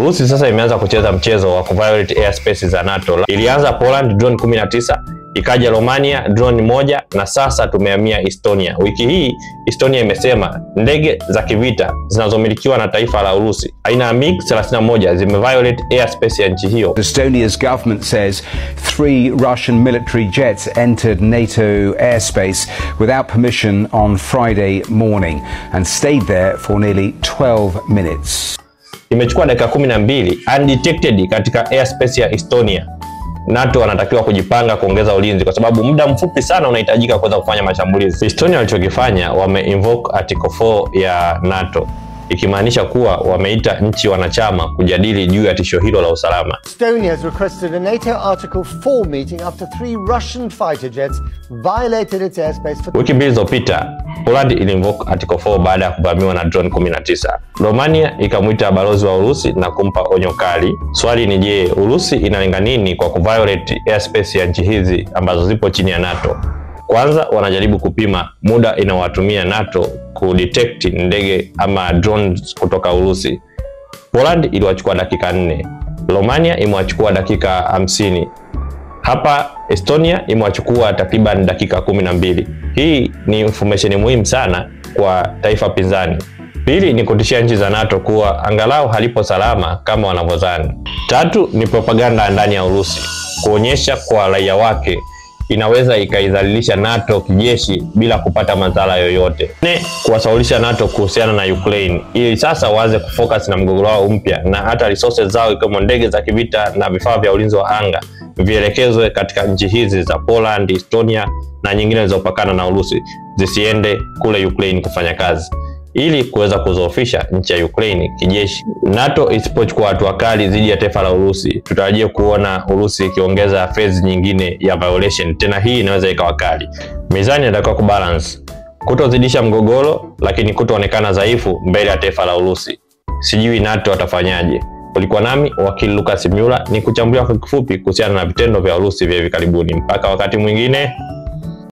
Urusi sasa imeanza kucheza mchezo wa kuviolate airspace za NATO. Ilianza Poland drone 19, ikaja Romania drone 1, na sasa tumehamia Estonia. Wiki hii Estonia imesema ndege za kivita zinazomilikiwa na taifa la Urusi aina ya MiG-31 zimeviolate airspace ya nchi hiyo. Estonia's government says 3 Russian military jets entered NATO airspace without permission on Friday morning and stayed there for nearly 12 minutes. Imechukua dakika 12 undetected katika airspace ya Estonia. NATO wanatakiwa kujipanga kuongeza ulinzi kwa sababu muda mfupi sana unahitajika kuweza kufanya mashambulizi. Estonia walichokifanya, wame invoke Article 4 ya NATO, ikimaanisha kuwa wameita nchi wanachama kujadili juu ya tisho hilo la usalama. Estonia has requested a NATO Article 4 meeting after 3 Russian fighter jets violated its airspace for Wiki mbili zilizopita, Poland iliinvoke Article 4 baada ya kuvamiwa na drone 19. Romania ikamuita balozi wa Urusi na kumpa onyo kali. Swali ni je, Urusi inalenga nini kwa kuviolate airspace ya nchi hizi ambazo zipo chini ya NATO? Kwanza wanajaribu kupima muda inawatumia NATO kudetect ndege ama drones kutoka Urusi. Poland iliwachukua dakika 4, Romania imewachukua dakika 50. Hapa Estonia imewachukua takriban dakika 12. Hii ni information muhimu sana kwa taifa pinzani. Pili ni kutishia nchi za NATO kuwa angalau halipo salama kama wanavyodhani. Tatu ni propaganda ndani ya Urusi, kuonyesha kwa raia wake inaweza ikaidhalilisha NATO kijeshi bila kupata madhara yoyote. Nne, kuwasaulisha NATO kuhusiana na Ukraine ili sasa waanze kufocus na mgogoro wao mpya, na hata resources zao ikiwemo ndege za kivita na vifaa vya ulinzi wa anga vielekezwe katika nchi hizi za Poland, Estonia na nyingine zilizopakana na Urusi, zisiende kule Ukraine kufanya kazi ili kuweza kuzoofisha nchi ya Ukraine kijeshi. NATO isipochukua hatua kali dhidi ya taifa la Urusi, tutarajie kuona Urusi ikiongeza phase nyingine ya violation. Tena hii inaweza ikawa kali. Mizani inatakiwa kubalance, kutozidisha mgogoro lakini kutoonekana dhaifu mbele ya taifa la Urusi. Sijui NATO watafanyaje. Ulikuwa nami wakili Lucas Myula, ni kuchambulia kwa kifupi kuhusiana na vitendo vya Urusi vya hivi karibuni. Mpaka wakati mwingine.